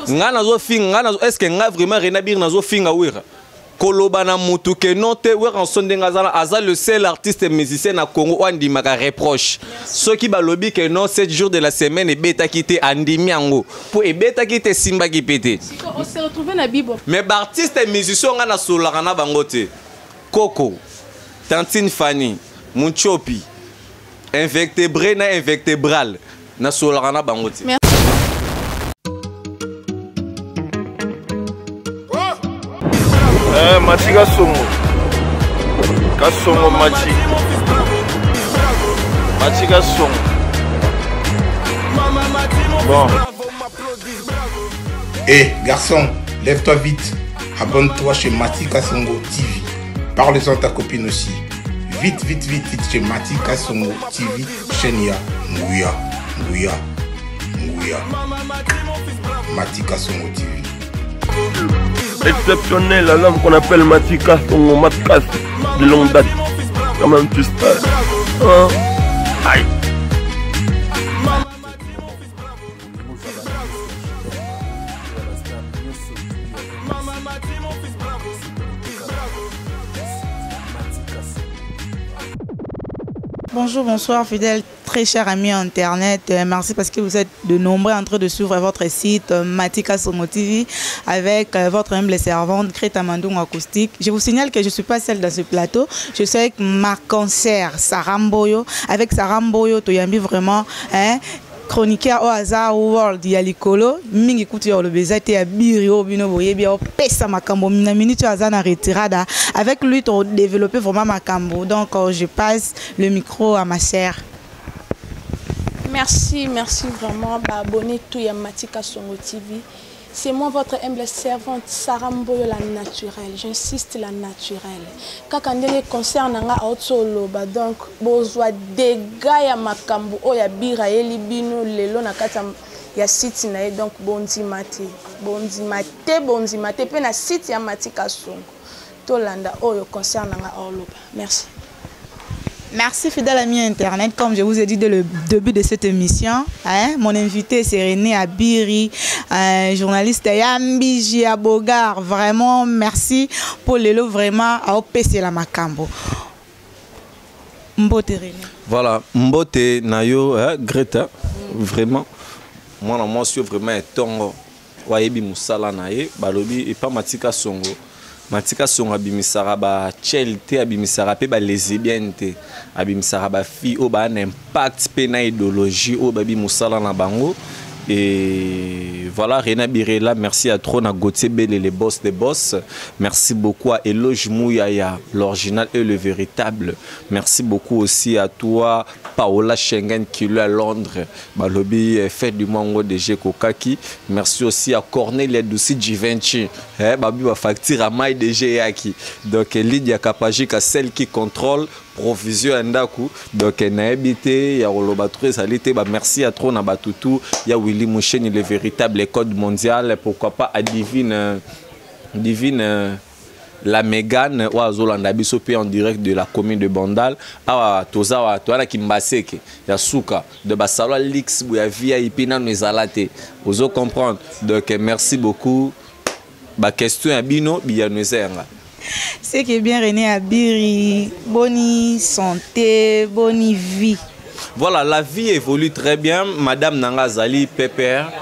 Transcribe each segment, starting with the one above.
Nga nazofinga, nga nazo, est ce que nga vraiment René Abiri nazofinga Wera? Koloba na mutu ke non te. Werrason ndenge aza, aza le seul artiste musicien na Congo oyo andimaka reproche. Soki balobi ke non, 7 jours de la semaine ebetaki te, andimi yango mpo ebetaki te, esimbaki mpe te. Mais baartiste musicien nga nasololaka na bango te. Koko Tantine Fanny Muchopi, invertébré na invertébral, nasololaka na bango te. Eh, Mati Kasongo. Kasongo Mati. Mati Kasongo. Bon. Hé, eh, garçon, lève-toi vite. Abonne-toi chez Mati Kasongo TV. Parle-en à ta copine aussi. Vite, vite, vite, vite chez Mati Kasongo TV, chaîne ya Nguya, Nguya, Nguya. Mati Kasongo TV. Exceptionnel, l'homme qu'on appelle Mati Kasongo, Matkas de longue date. Quand même, tu sais. Hein? Aïe. Bonjour, bonsoir, fidèles, très chers amis internet. Merci parce que vous êtes de nombreux en train de suivre votre site Matika Somo TV avec votre humble servante Greta Mandung Acoustique. Je vous signale que je ne suis pas seule dans ce plateau. Je suis avec ma concert Sarah Mboyo. Avec Sarah Mboyo, Toyambi vraiment, hein, chroniqueur au hasard world ya likolo mingi kutu ya oloba eza te ya biri oyo bino boyebi ya opesa makambo na minute oyo aza na retirada. Avec lui todévelopper vraiment makambo. Donc je passe le micro à ma sœur. Merci, merci vraiment baabonné tout ya Matika Songo TV. C'est moi, votre humble servante Sarah Mboyo, la naturelle. J'insiste, la naturelle. Kaka ndenge concert na nga aotoloba, donc bozwa dégâts ya makambo oyo ya bira yeli bino lelo na kati ya site na ye. Donc bondima te, bondima te, bondima te mpe na site ya Matika Songo. Tolanda oyo concert na nga aoloba. Merci. Merci, fidèle ami internet. Comme je vous ai dit dès le début de cette émission, hein, mon invité, c'est René Abiri, journaliste Yambi Bogar. Vraiment, merci pour le lot vraiment à OPC la Makambo. Mbote René. Voilà, Mbote Nayo, hein, Greta, vraiment. Moi, moi, je suis vraiment étonné. Wayebi musala na ye, balobi epa Matika Songo. Matika Songo abimisaka ba chel te, abimisaka pe ba lesbienne te, abimisaka ba fille oyo ba na impact pe na idéologie oyo babi musala na bango. Et voilà, René Birela, merci à trop na Gauthier Bele, le boss des boss. Merci beaucoup à Eloge Mouyaya, l'original et le véritable. Merci beaucoup aussi à toi, Paola Schengen, qui est à Londres. Balobi, fête du Mango de Kokaki. Merci aussi à Cornelia Doussi Givenchy. Eh, babi ba facture à Maï de Yaki. Donc Lydia Kapajika, celle qui contrôle provision ndaku. Donc nayebi te ya koloba trop ezali te. Ba merci à trop na batutu ya Willy Moucheni, le véritable code mondial. Pourquoi pas à Divine, Divine la Mégane oyo azolanda biso pe en direct de la commune de Bandal. Awa toza wa toza na Kimbaseke ya suka de basalo Lix bu ya VIP nanu ezala te. Ozo comprendre. Donc merci beaucoup. Ba question ya bino biyano eza yanga. C'est qui est bien René Abiri, bonne santé, bonne vie. Voilà, la vie évolue très bien. Madame Nanga Zali Pépère,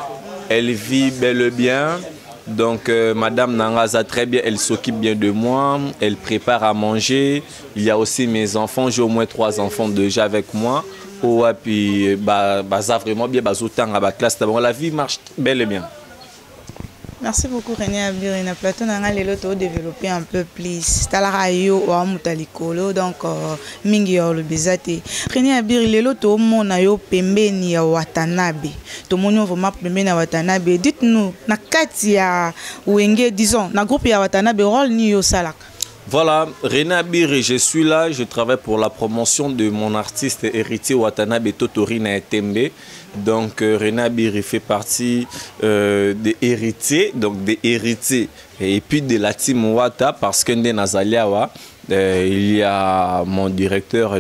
elle vit bel et bien. Donc Madame Nangaza très bien, elle s'occupe bien de moi, elle prépare à manger. Il y a aussi mes enfants, j'ai au moins 3 enfants déjà avec moi. Oh, et puis, bah, bah, ça vraiment bien, bah, autant à la classe, d'abord, la vie marche bel et bien. Merci beaucoup René Abiri. Na plateau nanga lelo to développer un peu plus. Talara yo wa mutalikolo, donc mingi ya lobezate. René Abiri, lelo to mona yo pembeni ya Watanabe. To moni vraiment pembeni ya Watanabe. Dites-nous na kati ya Wenge, disons na groupe ya Watanabe rôle ni yo salaka. Voilà, René Abiri, je suis là, je travaille pour la promotion de mon artiste héritier Watanabe Totorina Etembe. Donc René Abiri fait partie des héritiers, donc des héritiers et puis de la team Wata, parce que Nde Nazaliawa, il y a mon directeur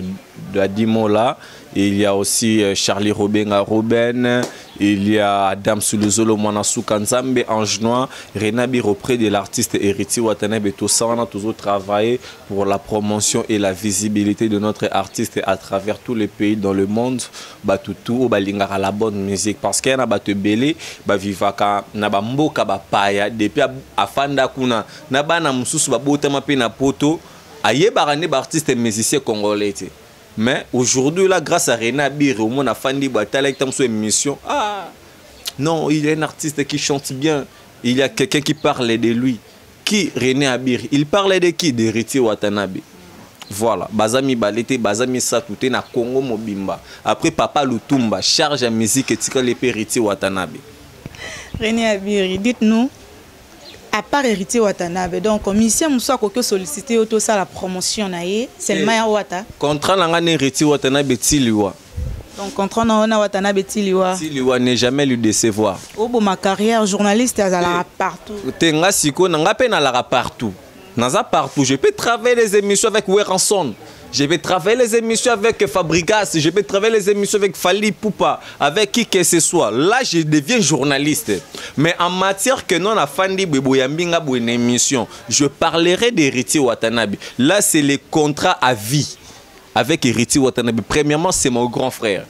Dadimola, Il y a aussi Charlie Robenga Ruben, il y a Adam Suluzolo Mwanasuka Nzambe, Ange Noir, Renabi auprès de l'artiste Héritier Watanabe. Tout ça, on a toujours travaillé pour la promotion et la visibilité de notre artiste à travers tous les pays dans le monde. Batutu, balingaka la bonne musique. Parce qu'il y a batu belé, ba vivaka, na ba mboka ba paya, depuis afanda kuna, na bana mususu ba botama pe na poto, ayebaka ne ba artiste musicien congolais te. Mais aujourd'hui, là, grâce à René Abiri, au moins, on a fandi, bah, t'as l'air que émission. Ah, non, il y a un artiste qui chante bien. Il y a quelqu'un qui parle de lui. Qui, René Abiri? Il parlait de qui? De Héritier Watanabe. Voilà. Bazami Balete, Bazami Satouté, na Congo Mobimba. Après, Papa Lutumba, charge à musique et tika l'épée Héritier Watanabe. René Abiri, dites-nous, à part Héritier Watanabe, donc commission Moussa Koko sollicité auto ça la promotion na ye, c'est le Maya Wata. Contrat na ngane Héritier Watanabe tiliwa. Donc contrat na ona Watanabe tiliwa. Tiliwa n'est jamais lui décevoir. Obo ma carrière journaliste azala partout. Te nga siko na nga pe na lara partout. Naza partout, je peux travailler les émissions avec Werrason. Je vais travailler les émissions avec Fabregas, je vais travailler les émissions avec Fally Ipupa, avec qui que ce soit. Là, je deviens journaliste. Mais en matière que non, a Fandi Beboyambinga pour une émission, je parlerai d'Héritier Watanabe. Là, c'est les contrats à vie avec Héritier Watanabe. Premièrement, c'est mon grand frère.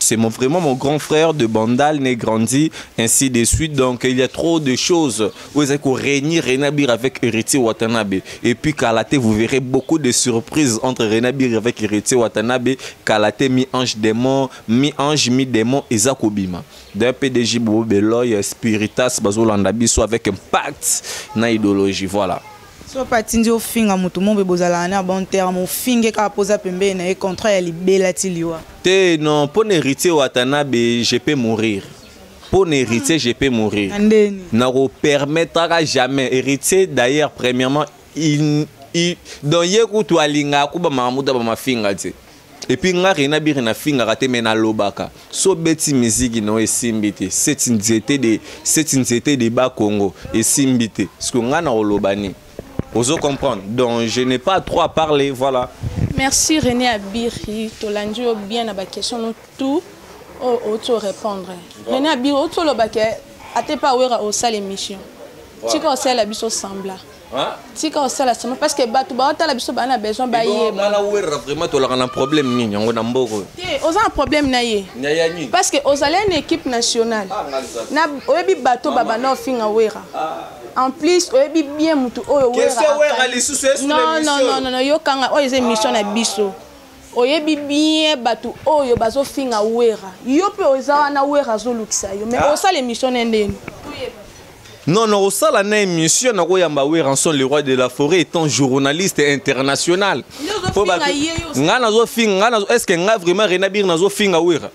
C'est vraiment mon grand frère de Bandal, né grandi, ainsi de suite. Donc, il y a trop de choses où ils ont réuni René Abiri avec Héritier Watanabe. Et puis, Kalaté, vous verrez beaucoup de surprises entre René Abiri avec Héritier Watanabe. Kalaté, mi-ange démon, mi-ange, mi-démon, et Zakobima. D'un PDG Bobo Beloy, Spiritas, Bazolanda Biso avec un pacte na idéologie. Voilà. So patindi ofinga mutu mombe bozala na bon terme ofinge ka poza pembe na contrat ya libela ti liwa. Te non, pour héritier Watanabe, je peux mourir. Pour héritier, je peux mourir. Na permettra jamais héritier d'ailleurs premièrement il donc ye kutu alinga kuba mamuda ba mafinga te. Et puis nga René Abiri na finga raté mais na lobaka. So beti musique no esimbite. C'est une zete de c'est une zete de bas Congo esimbite. Ce que nga na olobani. Ozo comprendre. Donc je n'ai pas trop à parler, voilà. Merci René Abiri, tolandi bien à la question nous tout auto répondre. René Abiri auto lobake ate pas wera au salle émission. Tika au salle biso sembla. Hein? Tika au salle sembla parce que bato ba otala biso ba na besoin ba yé. Bon, na wera vraiment to la na problème nini ngo na mboko. Té oza un problème na ye. Nya nini? Parce que ozale une équipe nationale. Na oyebi bato baba na ofinga wera. En plus, oyebi bien mutu oyo wera. Non non non non yo kanga oyo eza émission na biso. Oyebi bien batu oyo bazo finga wera. Yo pe oza wana wera zo lukisa yo mais osala émission na ndeni. Non non osala na émission na koyamba Werrason le roi de la forêt étant journaliste international. Nga nazo finga nga est-ce que nga vraiment René Abiri nazo finga wera?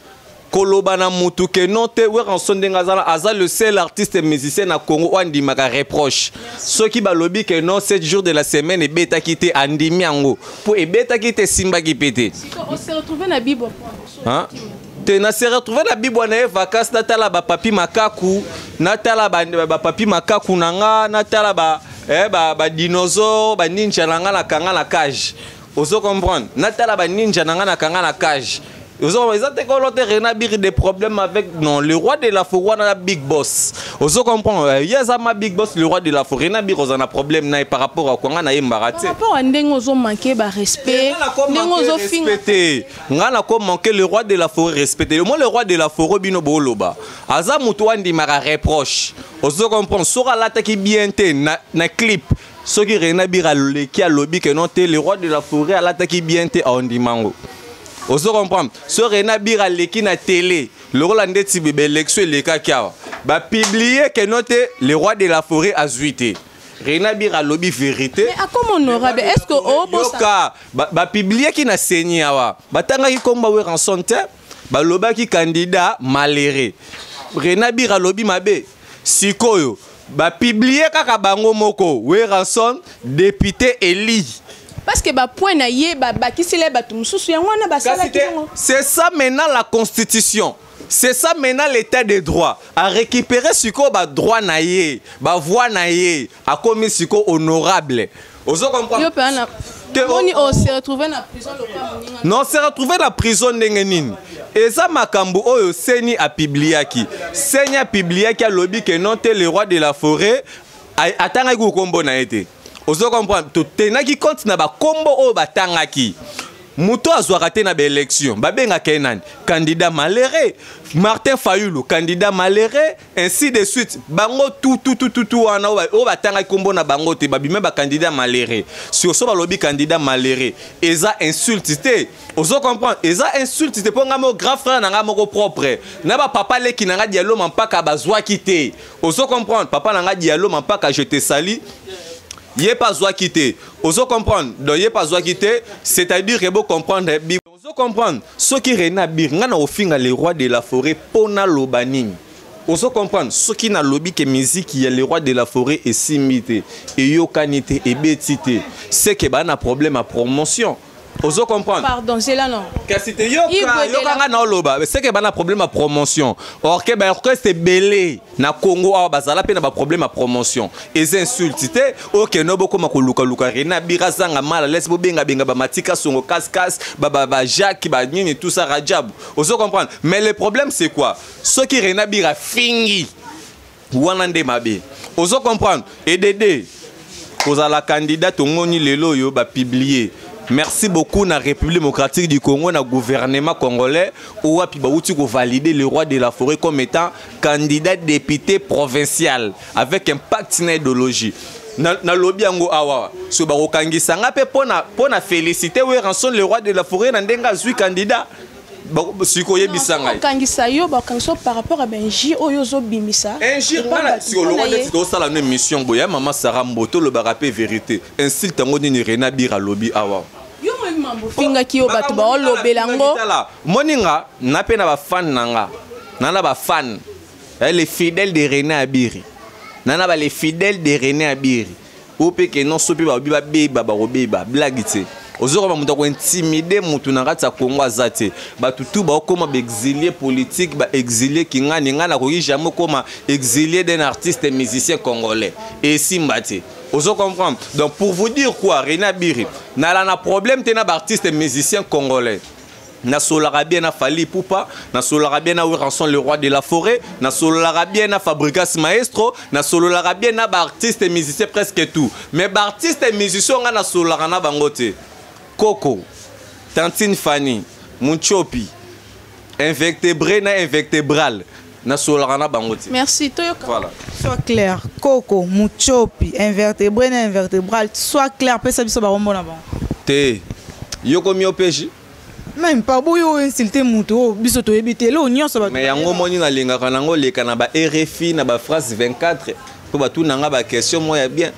Koloba na mutu ke non te Werrason ndenga azala aza le seul artiste musicien na Congo oyo andimaka reproche. Soki balobi ke non 7 jours de la semaine ebetaki te andimi yango po ebetaki te simbaki pe te. On s'est retrouvé na Bible. Hein? Te na se retrouvé na Bible na vacances natala ba papi makaku, natala ba papi makaku nanga, natala ba ba dinosaure, ba ninja nanga na kanga na cage. Ozo comprendre? Natala ba ninja nanga na kanga na cage. Ils ont des problèmes avec non le roi de la forêt na big boss. Ozo comprend yes ma big boss le roi de la forêt na bi a problème na par rapport à quoi na yembarate. Par rapport à ndenge ozo manquer ba respect, ndenge ozo finga. Nga na ko manquer le roi de la forêt respecter. Moi le roi de la forêt bino boloba. Aza mutu andi mara reproche. Ozo comprend sora lata ki bien te na clip. Soki René Abiri leki alobi que non te le roi de la forêt alata ki bien te andimango. Ozo comprendre. So René Abiri aleki na télé, le rôle ndeti bebe élection eleka kiawa. Ba publier que note le roi de la forêt a zuité. René Abiri alobi vérité. Mais à comment honorable, est-ce que obosa ba publier ki na seni awa. Ba tanga ki komba Werrason te, ba loba ki candidat malheureux. René Abiri alobi mabe. Sikoyo ba publier kaka bango moko Werrason député élu. Parce que ba point na ye ba bakisile ba tumususu yango na basala kingo. C'est ça maintenant la constitution. C'est ça maintenant l'état de droit. À récupérer siko ba droit na ye, ba voix na ye, a commis siko honorable. Ozo comprendre? Yo pe na moni o se retrouver na prison lokola moninga. Non, se retrouver na prison ndenge nini? Eza makambo oyo Seni apibliaki. Seni apibliaki alobi que non te le roi de la forêt atangaki kombo na ye te. Ozo comprendre? Totenaki compte na bakombo oyo batangaki. Moto azwaka te na baélection babengaka ye nani? Candidat malheureux. Martin Fayulu, candidat malheureux, ainsi de suite. Bango tout tout tout tout tout wana oyo batangaki kombo na bango te, babima ba candidat malheureux. Sur so balobi candidat malheureux, eza insulte te. Ozo comprendre? Eza insulte te mpo nga mo grand frère na nga moko propre na ba papa leki na nga Diallo Mampaka bazwaki te. Ozo comprendre? Papa na nga Diallo Mampaka, je te salue, ye pa azwaki te. Ozo comprendre? Donc ye pa azwaki te, c'est-à-dire que bo comprendre bi. Ozo comprendre? Soki René Abiri, nga na ofinga le roi de la forêt mpo naloba nini? Ozo comprendre? Soki nalobi ke musique ya le roi de la forêt esimbi te, eyokani te, ebeti te, c'est que baa na problème ya promotion. Ozo comprendre? Pardon, zela non. Kasi te, yoka yoka nga na oloba, c'est que baa na problème ya promotion. Or ke ba orchestre ebele na Congo awa bazala mpe na baproblème ya promotion. Eza insulte te. Okende bokoma kolukaluka René Abiri azanga mal à l'aise, bobengabenga bamatika songo kaskas, bajacques, banini, tout ça, Rajab. Ozo comprendre? Mais le problème, c'est quoi? Soki René Abiri afingi wana nde mabe. Ozo comprendre? Edd kozala candidat, tongoni lelo oyo bapublie. Merci beaucoup na République démocratique du Congo, na gouvernement congolais owapi bauti kovalider le roi de la forêt comme étant candidat député provincial avec impact na idéologie. Nalobi yango awa, so bakokangisa nga mpe mpona félicité Werrason, le roi de la forêt, na ndenge azwi candidat. Sikoyo oyebisa ngai. Okangisa yo, bakangisa yo par rapport à bainjures oyo ozobimisa. Injure ngana sikoyo lokwa neti tosala no émission boye ya mama Sara Mboto, olobaka mpe vérité. Insulte yango nini René Abiri alobi awa? Yo moyebi mambo ofingaki yo, bato baolobela yango. Tala, moninga na mpe na bafan na nga, na bafan, les fidèles de René Abiri, na ba les fidèles de René Abiri oyo mpe ke non, so mpe balobi babeba, bakobeba, blague te. Ozokoma moto akointimide motu na kati ya Kongo aza te. Bato tu baokóma baexilie politique, baexilie kingani. Ngai nakoki jamais okóma exilie d'un artiste musicien congolais, esimba te. Ozo comprendre? Donc pour vous dire quoi, René Abiri nala na problème te na baartiste musicien congolais. Nasololaka bien na Fally Ipupa, nasololaka bien na Werrason, le roi de la forêt, nasololaka bien na Fabregas maestro, nasololaka bien na baartiste musicien presque tout. Mais baartiste musicien nga nasololaka na bango te: Koko, Tantine Fanny, Munchopi, invertébré na invertébral, nasololaka na bango te. Merci, toyoka. Voilà. Sois clair. Koko, Muchopi, invertébré na invertébral, sois clair, pesa biso barombo na bango. Te, yokomi OPJ. Même pas boyo oyo insulte moto oyo biso toyebi te, eloko nyonso bato. Mais yango moni nalingaka nango leka na ba RFI, na ba France 24, mpo batunanga baquestion moko ya bien.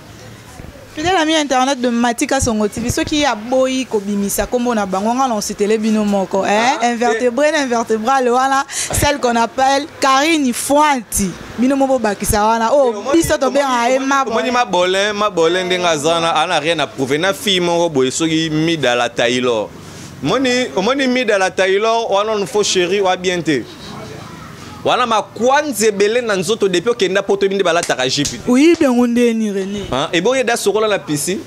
Fidèle ami internet de Matika Songo TV, soki aboyi kobimisa kombo na bango, nga na ositele bino moko, hein? Invertébré na invertébral wana, celle qu'on appelle Karine Fuanti, bino moko bobakisa wana oyo biso tobengaka ye mabo. Omoni mabolin, mabolin ndenge aza wana, ana rien à prouver na fille moko boye, soki Midala Taylor. Moni omoni Midala Taylor wana, no faux chéri wa bien te wana, makwanza ebele na nzoto depuis okenda poto nde balataka jupe te. Oyebi yango ndeni, René? Ebongi eda sokola na piscine.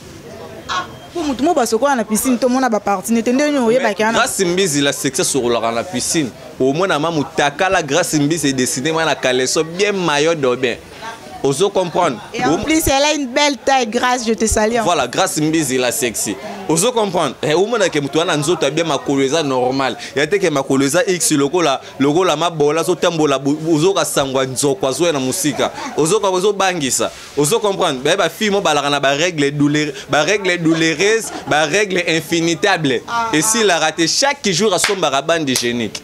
Po motu mo basokola na piscine, tomona bapartine te, ndeni oyebaki wana? Grâce Mbizi la sexe asokolaka na piscine, omona ma mutakala. Grâce Mbizi edessine ma na caleçon bien, maillot de bain. Ozo comprendre? Et en plus, elle a une belle taille. Grâce, je te salue. Voilà, Grâce Mbizi la sexy. Ozo comprendre? Eh, omonake moto wana nzoto abia, makolo eza normal ya te ke makolo eza x lokola lokola mabola azotambola, ozoka sangwa nzoko azoya na mosika, ozoka ozobangisa. Ozo comprendre? Baye bafille mo balaka na barègle douleur, barègle douloureuse, barègle infinitable esilaka te. Chaque jour asombaka bande hygiénique,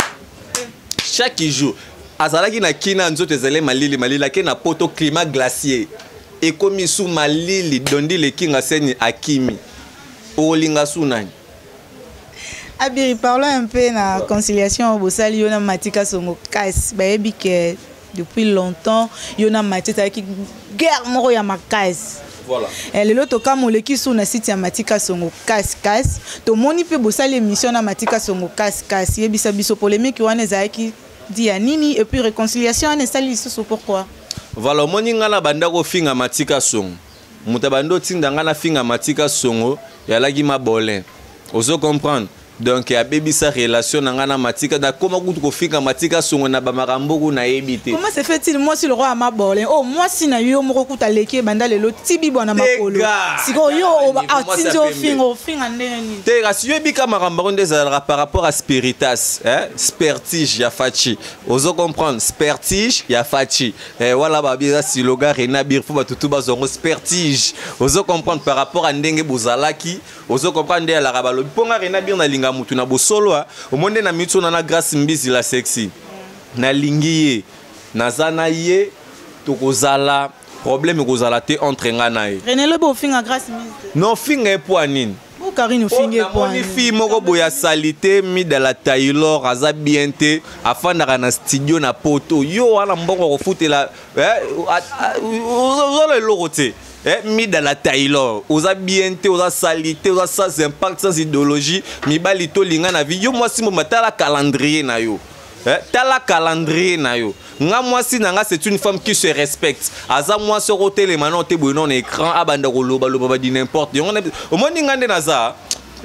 chaque jour. Azalaki na kina, nzoto ezali malili malili, ake na poto, climat glacier ekomi su malili, dondi lekinga seni akimi. Okolinga su nani? Abiri, parlons un peu na conciliation bosali yo na Matika Songo. Kasi bayebi ke depuis longtemps yo na Mati ezalaki guerre moko ya makasi. Voilà. Lelo tokama oleki su na site ya Matika Songo kasi kasi tomoni mpe bosali émission na Matika Songo kasi kasi. Yebisa biso, polémique wana ezalaki di ya nini? Et puis réconciliation wana esali lisusu pourquoi? Voilà, omoni, ngai na banda kofinga Matika Songo. Moto abandi otinda ngai nafinga Matika Songo yalaki mabolin. Ozo comprendre? Donc abebisa relation na ngai na Matika, nakoma kutu kofinga Matika Songo na bamakambo ku nayebi te. Comment se fait-il mwasi le roi ya mabolin? Oh mwasi na yo moko kuta leki banda lelo tibi bwana makolo. Sikoyo yo atindi ofinga ofinga ndenge nini? Te kasi yo ebika makambo yango nde ezalaka par rapport à spiritas, hein? Spertige ya Fatshi. Ozo comprendre? Spertige ya Fatshi. Eh, wala babi eza siloga Rena Bir fo bato tu bazwa yango spertige. Ozo comprendre par rapport à ndenge bozalaki. Ozo comprendre nde alaka balobi mpo nga Rena Bir nalinga mutu na bosolo omoni nde na minute oyo na Grâce Mbizi la sexy nalingi ye naza na ye tokozala problème ekozala te entre nga na ye. René lobi ofinga Grâce Mbizi? Non finga ye mpo ya nini? Bo Karine ofingi ye mpo namoni fille moko boye ya salite Mida la Taylor aza bien te afandaka na studio na poto yo wana mbongo kofutela ozala eloko te. Eh, Mida la Taylor, oza bien te, oza salite, oza sans impact, sans idéologie, mibali to linga na vie. Yo mwasi mboma tala calendrier na yo. Eh, tala calendrier na yo. Nga mwasi na nga c'est une femme qui se respecte. Aza mwasi oko telema na te boye na écran abanda ko loba loba ba di n'importe. Yango omoni nga nde naza.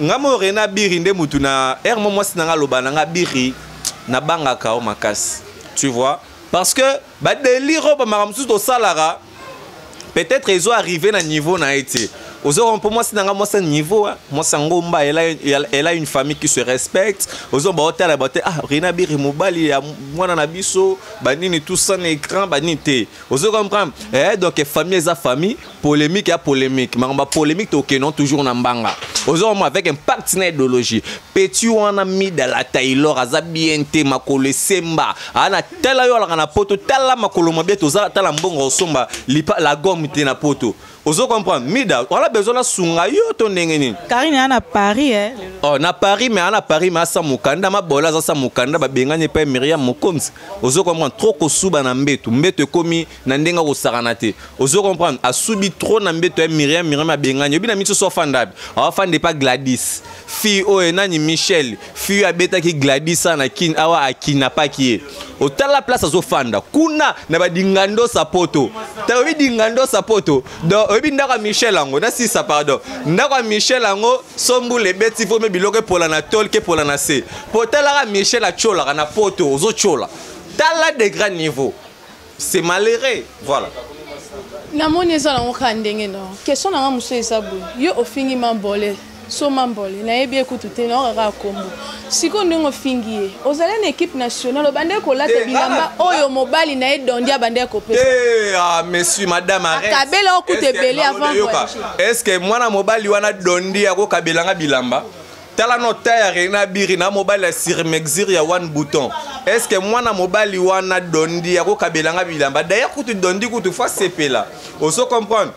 Nga mo Rena Biri nde mutu na er mo mwasi na nga loba na nga Biri na bangaka o makasi. Tu vois? Parce que ba délire ba makambo mosusu tosalaka peut-être ezo arriver na niveau na ye te. Ozo mpo mwasi na nga mwasi ya niveau, hein. Mwasi ya ngomba, elle a une famille qui se respecte. Ozo ba otala ba te, ah, Rena Biri mobali ya mwana na biso, ba nini tout ça na écran, ba nini te. Ozo comprendre? Eh, donc famille eza famille, polémique ya polémique. Makambo ya polémique tokendon toujours na mbanga. Ozo comprendre avec impact na idéologie. Petit wana Mida la Taylor aza bien te makolo esemba. Ana tala yo alaka na poto, tala makolo mabe tozala tala mbongo osomba lipa la gomme te na poto. Ozo comprendre? Mida, on a besoin na sunga yo to ndenge nini? Karine ana Paris eh. Oh, na Paris mais ana Paris mais asa mukanda mabola aza sa mukanda ba bengani pa Myriam Mokonzi. Ozo comprendre trop kosuba na mbetu, mbetu ekomi na ndenge kosakana te. Ozo comprendre? Asubi trop na mbetu ya Myriam, Myriam abengani. Obi na miso so fanda. Awa fande pa Gladys. Fille oyo nani Michel, fille abetaki Gladys na kin awa akinapaki ye. Otala place azofanda kuna na badingando sapoto. Ta obi dingando sapoto. Donc obi ndako ya Michel yango, na sisa pardon. Ndako ya Michel yango sombule beti fo me biloko epola na tol ke pola na se. Po talaka Michel acholaka na poto ozochola. Tala de grand niveau. C'est malheureux, voilà. Namoni eza nango kaka ndenge na question na nga mosusu eza boye yo ofingi mambole so mambole nayebi ye kutu te nayoka kaka kombo sikoyo ndenge ofingi ye ozali na équipe nationale obandaki kolata bilamba oyo mobali na ye dondi abandaki kopesa. Ah, monsieur, madame, arrête. Akabela yo kutu ebele avant voyager. Est-ce que mwana mobali wana dondi akokabelanga bilamba? Tala no taya Rena Biri na mobali ya Sirmexir ya one bouton. Est-ce que mwana mobali wana dondi akokabelanga bilamba? D'ailleurs kutu dondi kutu fa sepela. Ozo comprendre?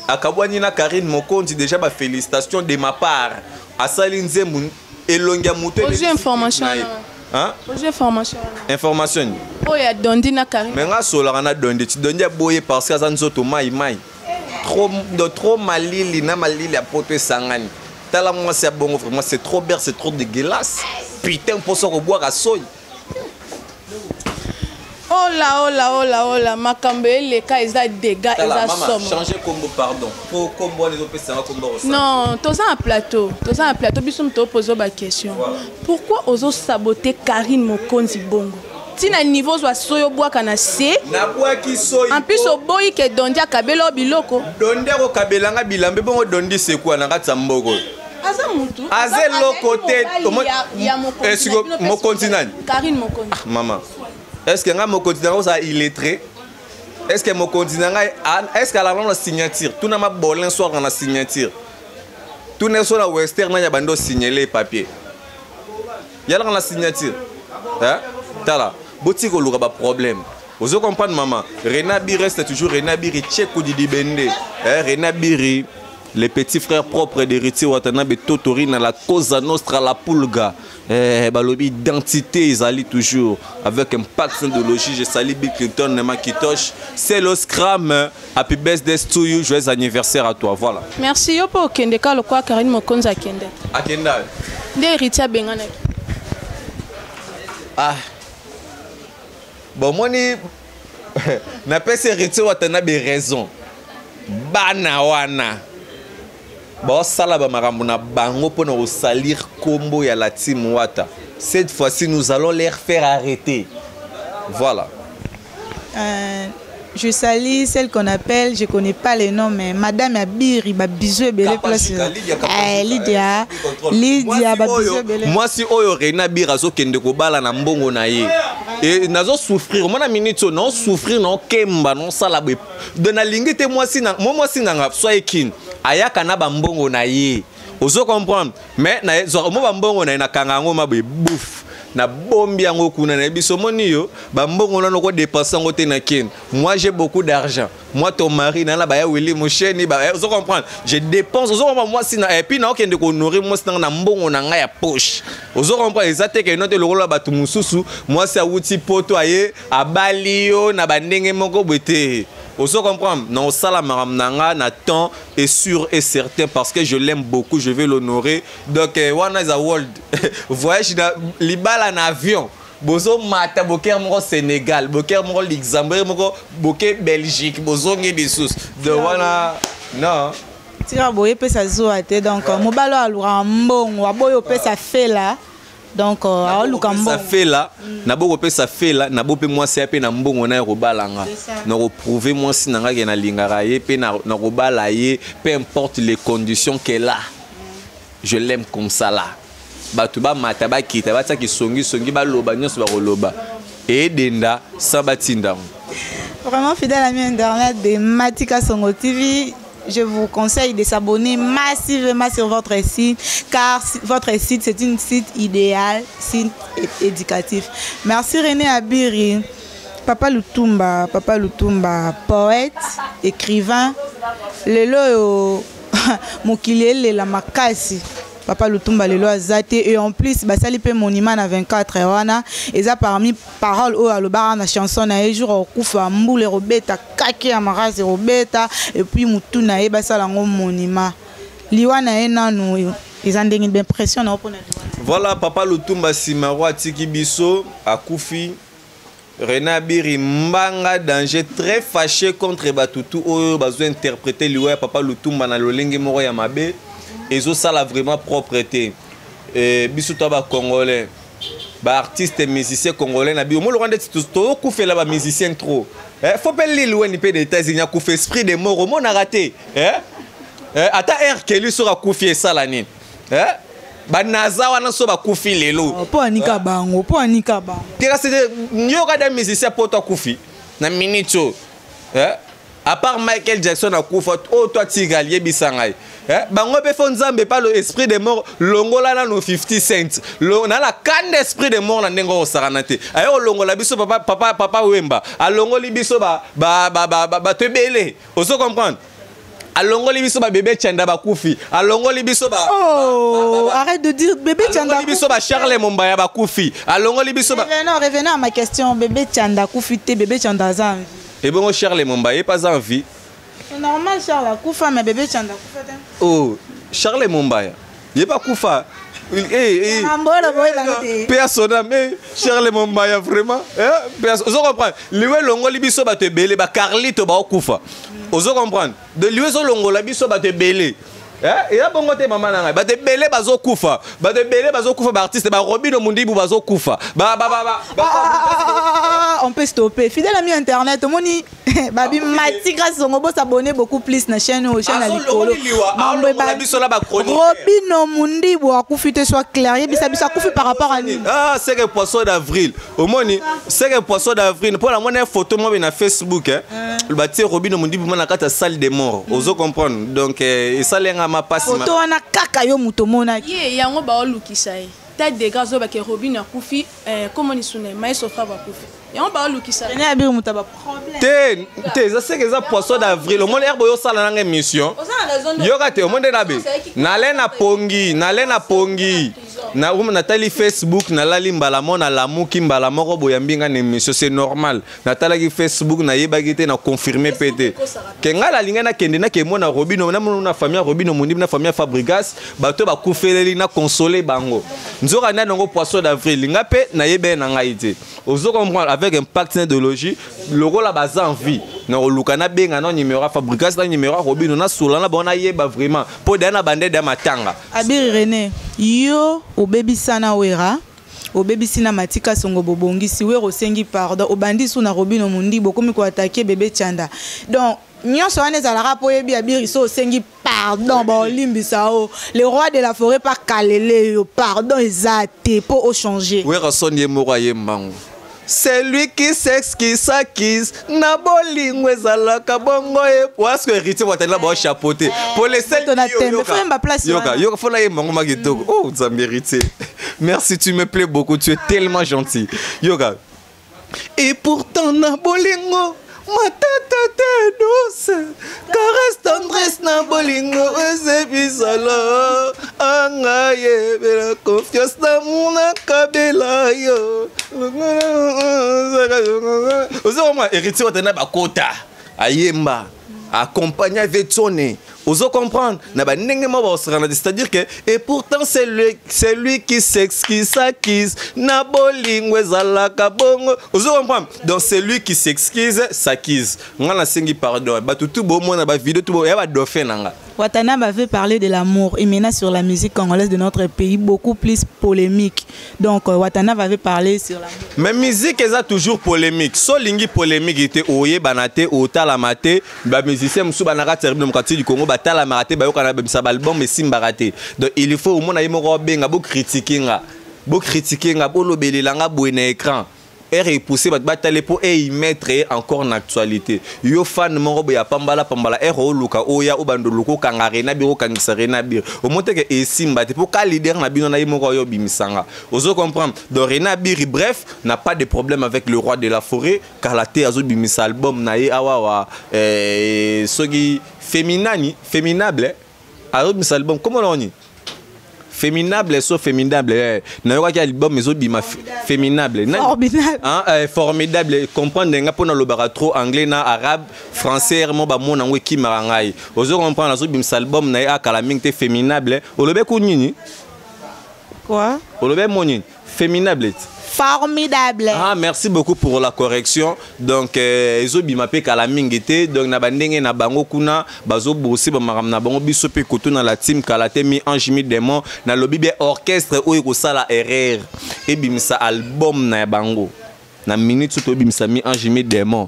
Akabwani na Karine Mokonzi déjà ba félicitations de ma part. Asali nzembo elongi ya moto. Ozwi information na ye. Hein? Ozwi information. Information ni? Oyo ya dondi na Karine. Mais nga solaka na dondi, ti dondi aboye parce que aza nzoto mai mai. Trop de trop malili na malili ya poto esangani. Tala mwasi ya bongo vraiment c'est trop belle, c'est trop dégueulasse. Putain poso kobwaka soyi. Ola ola ola ola makambo eleka eza dégâts eza somo. Changer kombo pardon. Po kombo wana ezopesa nga kombo kosala. Non, toza na plateau, toza na plateau biso moto opozo ba question. Voilà. Pourquoi ozo saboter Karine Mokonzi bongo? Tina niveau zwa soyo bwaka na se. Nabwaki soyi. En plus oboyi ke Dondi akabela yo biloko. Dondi akokabela nga bilamba bongo Dondi c'est quoi na kati ya mboko? Aza mutu. Aza eloko te. Ya mokonzi. Mokonzi nani? Karine Mokonzi. Ah, maman. Est-ce que nga mokonzi na oza illettré? Est-ce que mokonzi na ngai est-ce qu'ala na signature? Tuna ma bolin soir na signature. Tuna so na western na ya bando signaler papier. Yala na signature. Hein? Tala, boti ko luka ba problème. Ozo comprendre maman? Rena Biri reste toujours Rena Biri Tcheko Didi Bende. Hein, Rena Biri les petits frères propres d'héritier Watanabe Totori na la Cosa Nostra la Pulga. Eh, balobi identité ezali toujours avec impact de logie. Je salue Bill Clinton Makitosh. C'est le Scram. Happy birthday to you, joyeux anniversaire à toi. Voilà. Merci yo po okende ka lokwa Karine Mokonzi akende. Akenda. Nde héritier abengana. Ah. Bon moni na pesi héritier Watanabe raison. Bana wana baosala bamakambo na bango mpona kosalir kombo ya la team Wata. Cette fois-ci, nous allons les faire arrêter. Voilà. Je salue celle qu'on appelle, je connais pas le nom, mais Madame Abiri, ba bisous ebele place. Lydia. Eh, Lydia, Lydia, ba bisous ebele. Mwasi oyo René Abiri azokende kobala na mbongo na ye. E nazo souffrir, mona minute oyo, nazo souffrir, naokemba, naosala boye. De nalingi te mwasi na mo mwasi nanga so ekini ayaka na bambongo na ye. Ozo comprendre? Mais na zwaka mo bambongo na ye, nakanga yango ma boye bouf. Nabombi yango kuna, nayebi so omoni yo bambongo nano kodepense yango te na kini. Moi, j'ai beaucoup d'argent. Moi, ton mari, nana baya Willy Musheni, ba ozo comprendre? Je dépense, ozo comprendre? Moi si na et puis na okende ko honorer moi si na mbongo na nga ya poche. Ozo comprendre? Eza te ke note lokola bato mususu, moi si awuti poto aye abali yo na bandenge moko boye te. Ozo comprendre? Na osala makambo na nga na temps et sûr et certain parce que je l'aime beaucoup, je vais l'honorer. Donc wana eza world voyage na libala na avion. Bozo mata boker moko Sénégal, boker moko Luxembourg, moko boke Belgique, bozongi lisusu. Donc wana non. Tika boye pesa zuwa te. Donc mobalo alura mbongo, aboyo pesa fela. Donc aluka mbongo. Fela, na boko pesa fela, na bope mwasi ya pe na mbongo na kobala nga. Na ko prouver mwasi na nga ke na lingaka ye pe na kobala ye, peu importe les conditions qu'elle a. Je l'aime comme ça là. Bato ba mata ba kita, ba tsaki songi songi ba loba nyonso ba koloba. Edenda sa batinda. Vraiment fidèle ami internet de Matika Songo TV, je vous conseille de s'abonner massivement sur votre site, car votre site, c'est une site idéal, site éducatif. Merci René Abiri, Papa Lutumba, Papa Lutumba, poète, écrivain. Lelo mokili elela makasi. Papa Lutumba lelo aza te, et en plus basali pe monument na 24 wana eza parmi parole oyo alobaka na chanson na ye jour okufa mbule robeta kake ya makasi robeta, et puis mutu na ye basala yango monument. Liwa na ye nanu eza ndenge d'impression na opona liwa. Voilà, Papa Lutumba Simaro atiki biso akufi. René Abiri mbanga danger, très fâché contre batutu oyo bazo interpréter liwa ya Papa Lutumba na lolenge moko ya mabe. Ezo sala vraiment propreté. Biso to ba congolais, ba artistes et musiciens congolais na bio. Mo lokande to to kufela ba musiciens trop. Faut pas Lil Wayne pe des États-Unis a kufa esprit de mort mo na raté. Ata R Kelly sera kufi sala nini? Ba naza wana so ba kufi lelo. Oh, po anika bango, po anika bango. Tera c'est nyoka da musicien po to kufi na minute oyo. À part Michael Jackson a kufa, oh toi tigal yebisa ngai. Bango pe fo Nzambe pa le esprit de mort longola na no 50 cents. Lo, na la kanda esprit de mort na ndenge osakana te. Ayo longola biso papa, papa, papa Wemba. Alongoli biso ba, ba, ba, ba, ba, ba tebele. Ozo comprendre? Alongoli biso ba bébé Chanda ba kufi. Alongoli biso ba, Oh, ba, ba, ba, arrête de dire bébé Chanda Alongoli biso ba Charles Mombaya ba kufi. Alongoli biso ba Revenons, revenons à ma question. Bébé Chanda kufi te, bébé Chanda za en vie. Et bon, Charles Mombaya pas en vie. C'est normal, Charles a kufa, mais bébé Chanda kufa te. Oh, Charles Mombaya. Il est pas kufa. Eh, eh. Mambola, boy, la note. Personne, mais Charles Mombaya vraiment. Eh, personne. Ozo comprendre. Liwe longoli biso ba te belé, ba Carlito ba okufa. Ozo comprendre. De liwe zo longola biso ba te belé. Eh, ya bongo te mama na ngai. Ba te belé bazo kufa. Ba te belé bazo kufa ba artiste ba Robino Mundibu bazo kufa. Ba ba ba ba. Ba, Ah, ah, ah, ah, ah, ah, ah, on peut stopper. Fidèle ami internet, omoni babi Matika Songo bo s'abonner beaucoup plus na chaîne oyo, chaîne Ah, ya so likolo. longoli liwa, ah, Mambo longola eba- biso na ba chroniqueur. Robino Mundibu akufi te soit clair, yebisa biso akufi par rapport à nini? Ah, c'est que poisson d'avril. Omoni, c'est que poisson d'avril. Pour la monnaie photo moi na Facebook, hein. Ba tie Robino Mundibu na kata salle des morts. Ozo comprendre. Donc esalenga ma passe ma Photo wana kaka yo muto mona. Ye yango ba olukisa ye. Ta dégâts zo ba ke Robino akufi, comment ni sune, maestro fra ba akufi. Yango ba olukisa. René Abiri muto ba problème. Te, te, ça c'est que ça poisson d'avril. Au moins herbe yo sala nanga émission. Oza na raison de Yoka te, au moins na be. Nale na pongi, nale na pongi. Na natali Facebook, nalali mbala moko, nalamuki mbala moko boyambi nga na émission, c'est normal. Natalaki Facebook, nayebaki te, na confirme mpe te ke ngai nalingai nakende nakemona Robino, namona na famille ya Robino Mondibi, na famille ya Fabrigas, bato bakufeleli, na console bango. Nzoka nde nango poisson d'avril, nga mpe nayebele na ngai te. Ozo comprendre? Avec impact na idéologie, lokola baza en vie, na koluka nabenga na numéro ya Fabrigas, na numéro ya Robino, nasola na bango, nayeba vraiment mpo deya na bande deya matanga. Abiri René, yo obebisa na Wera, obebisi na Matika Songo, bobongisi, Wera osengi pardon, obandi su na Robino Mundibo, okomi koattaquer bebe Chanda. Donc nyonso wana ezalaka mpo oyebi, Abiri, so osengi pardon, baolimbisa o le roi de la forêt pa kalele yo pardon eza te mpo ochange. Werason ye moko ayembango: "Celui qui s'excuse s'accuse." Na bolingo ezalaka bongo ye waske héritier watali na bao chapeauté pour les seuls. Moto na tembe, faut yemba place yoka wana. Yoka, faut nayemba ngo makitoko. Oh Nzambe, héritier, merci, tu me plais beaucoup, tu es tellement gentil. Yoka: "Et pourtant na bolingo matata te, douce caresse, tendresse na bolingo ezebisala anga yebela confiance na munakabela yo." Ozokoma héritier watana bakota ayemba accompagné avec Tsone. Ozo comprendre na bandenge moko baosakana te, c'est-à-dire que "et pourtant c'est lui qui s'excuse s'accuse." Na bolingo ezalaka bongo. Ozo comprendre? Donc c'est lui qui s'excuse s'accuse. Nga nasengi pardon, bato tu bomona bavideo tu ya badauphin na nga. Watanabe avait parlé de l'amour et maintenant sur la musique congolaise de notre pays, beaucoup plus polémique. Donc Watanabe avait parlé sur l'amour. Mais musique eza toujours polémique. So olingi polémique te, oyebana te, otalama te. Bamusicien mosusu bana kati ya République démocratique du Congo batalamaka te, bayokana, babimisa baalbum, esimbaka te. Donc il faut omona ye moko abenga: bocritiquer nga, bocritiquer nga, bolobelela nga boye na écran ere epousse bato batale mpo eimettre ye encore na actualité. Yo fan moko boye ya pambala pambala, ere oluka oya obanda oluka okanga Rena Bir, okangisa Rena Bir, omo teke esimba te mpo ka leader na bino na ye moko oyo obimisanga. Ozo comprendre? Donc Rena Biri, bref, n'a pas de problème avec le roi de la forêt. Kala te azobimisa album na ye awawa, soki féminani, féminable, eh? Azobimisa album, comment nani, féminable, so féminable, nayokaki album ezobima féminable. Formidable. Hein, formidable. Comprendre nga mpo nalobaka trop anglais na arabe, français mo bamona yango ekimaka ngai. Ozo comprendre? Azobimisa album na ye akala mingi te, féminable. Olobe ku nini? Quoi? Olobe mo nini? Féminable ti. Formidable. Ah, merci beaucoup pour la correction. Donc ezobima mpe kala mingi te. Donc na bandenge na bango kuna bazobose bamakambo na bango, biso mpe koto na la team kala te, mi ange mi démon. Nalobi bien, orchestre oyo ekosala erreur ebimisa album na bango na minute soki tobimisa mi ange mi démon,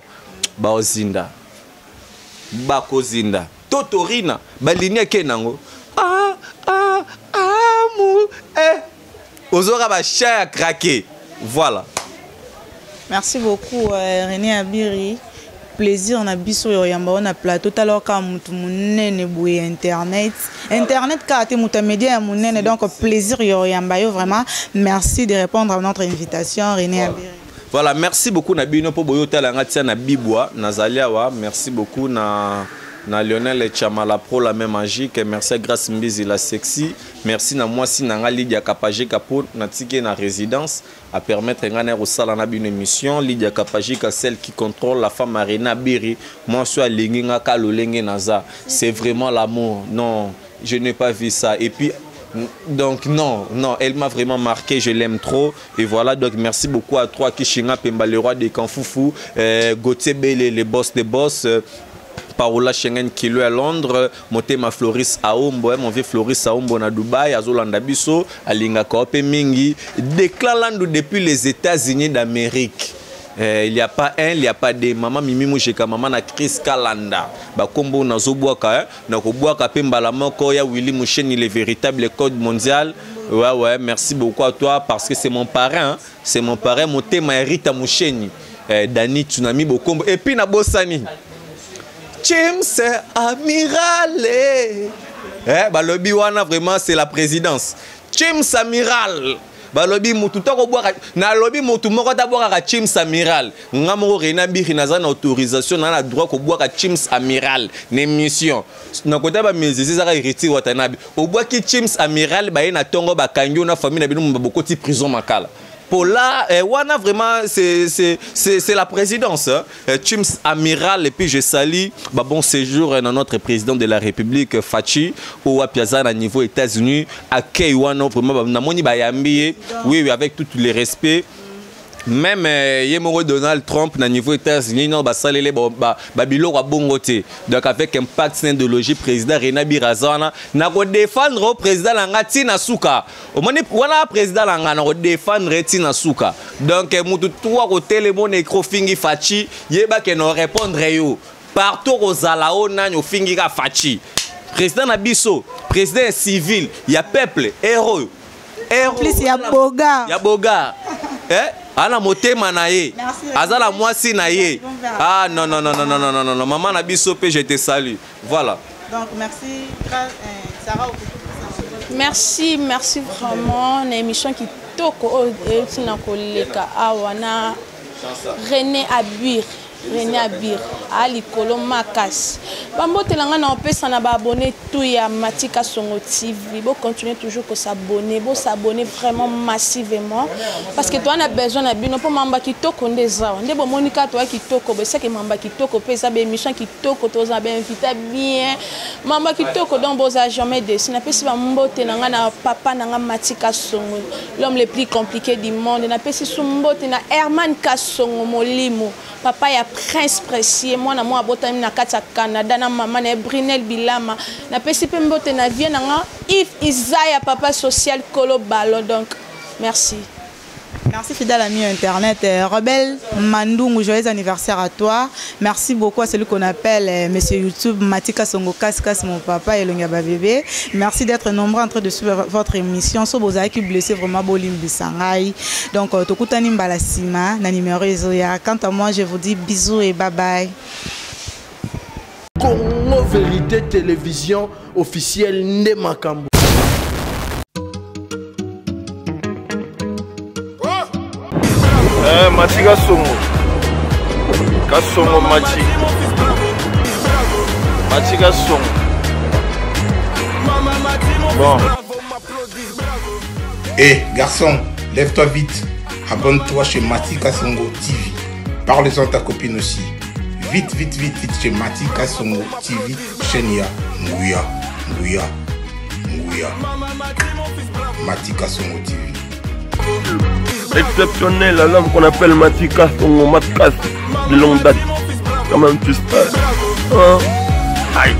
baozinda, bakozinda to torina balini ake nango. Ah, ah, amour, eh. Ozoka bachat ya craqué, voilà. Merci beaucoup, René Abiri. Plaisir na biso oyo yamba na plateau. Tala kaka mutu munene boye, internet. Internet kaka te, mutu ya média ya munene. Donc plaisir yo yamba yo vraiment. Merci de répondre à notre invitation, René Abiri. Voilà, merci beaucoup na bino mpo boyo otala nga tia na bibwa nazali awa. Merci beaucoup na Lionel Chamala Pro, la main magique. Merci à Grâce Mbizi, la sexy. Merci na mwasi na nga Lydia Kapajika po natiki na résidence à permettre nga na kosala na bino émission. Lydia Kapajika, celle qui contrôle la femme Arena Biri. Mwasi oyo alingi nga ka lolenge naza. C'est vraiment l'amour. Non, je n'ai pas vu ça. Et puis donc non, non, elle m'a vraiment marqué, je l'aime trop. Et voilà, donc merci beaucoup à toi, Kishinga Pemba, le roi des Kanfoufou, Gauthier Bele, le boss des boss, Paola Schengen Kilo à Londres, Motema Floris Aombo, mon vieux Floris Aombo na Dubaï, Azolanda biso, alinga Kope mingi, déclarando depuis les États-Unis d'Amérique. Il n'y a pas un, il n'y a pas deux. Maman Mimi Moucheka, maman na Chris Kalanda. Ba kombo na zobwaka, hein? Na kobwaka pe mbala moko ya Willy Moucheni, le véritable code mondial. Ouais, merci beaucoup à toi parce que c'est mon parrain, hein? C'est mon parrain, Motema Rita Moucheni. Dani Tsunami Bokombo. Et puis na Bosani. James Amiral. Eh, balobi wana vraiment c'est la présidence. James Amiral. Balobi mutu to kobwaka, nalobi mutu moko ta bwakaka Chims Amiral. Nga moko Rena Biri naza na autorisation na na droit kobwaka Chims Amiral na émission. Na kota ba musiciens ezaka Héritier Watanabe. Obwaki Chims Amiral baye na tongo bakangi yo na famille na bino bokoti prison Makala. Pour là, wana vraiment c'est la présidence, hein. Chims Amiral, et puis je salue bah, bon séjour dans notre président de la République Fatshi au Piazza à niveau États-Unis accueil wana vraiment bah, namoni bayambi, oui oui, avec tout le respect. Même ye moko Donald Trump na niveau États-Unis non basalele ba ba biloko ya bongo te. Donc avec impact idéologie président René Birazana na ko défendre au président na nga tina suka. Omoni wana président na nga na ko défendre tina suka. Donc mutu toi ko télé mon écro fingi Fatshi yeba ke no répondre yo. Partout kozala o nani ofingi ka Fatshi. Président na biso, président civil, ya peuple, héros. Héros. Plus ya boga. Ya boga. Eh? Ana motema na ye. Merci. Azala mwasi na ye. Ah non non non non non non non non, maman na biso pe je te salue. Voilà. Donc merci Sarah. Merci, merci vraiment na émission qui toko euti na koleka awa na René Abir. René Abir ali kolo makasi. Bambotela nga na opesa na ba abonné tout ya Matika Songo TV. Bo continuer toujours ko s'abonner, bo s'abonner vraiment massivement parce que toi on a besoin na bino po mamba kitoko ndeza. Nde bo monika toi kitoko, bo seke mamba kitoko pesa ba émission kitoko toza ba invité bien. Mamba kitoko donc boza jamais déçu. Na pesi ba mbote na nga na papa na nga Matika Songo, l'homme le plus compliqué du monde. Na pesi su mbote na Herman Kasongo Molimo. Papa ya prince précieux, moi na moi abotami na kati ya Canada na mama na Brinel Bilama. Na pesi pe mbote na vie na nga Yves Isaiah papa social Kolo Ballon. Donc merci. Merci fidèle ami internet. Rebelle Mandungu, joyeux anniversaire à toi. Merci beaucoup à celui qu'on appelle Monsieur YouTube, Matika Songo Kaskas, mon papa et Longa bébé. Merci d'être nombreux en train de suivre votre émission. So bozali qui blessé vraiment bolim bisangai. Donc tokutani mbala sima na numéro ezoya. Quant à moi, je vous dis bisous et bye bye. Congo Vérité Télévision officielle nde makambo. Matika Songo. Kasongo Machi. Matika Songo. Bon. Eh, hey, garçon, lève-toi vite. Abonne-toi chez Matika Songo TV. Parle-en à ta copine aussi. Vite, vite, vite, vite chez Matika Songo TV. Chaîne ya Nguya, Nguya, Nguya. Matika Songo TV. Exceptionnel à l'homme qu'on appelle Matika Songo Matkas de longue date. Quand même, tu sais. Hein? Aïe.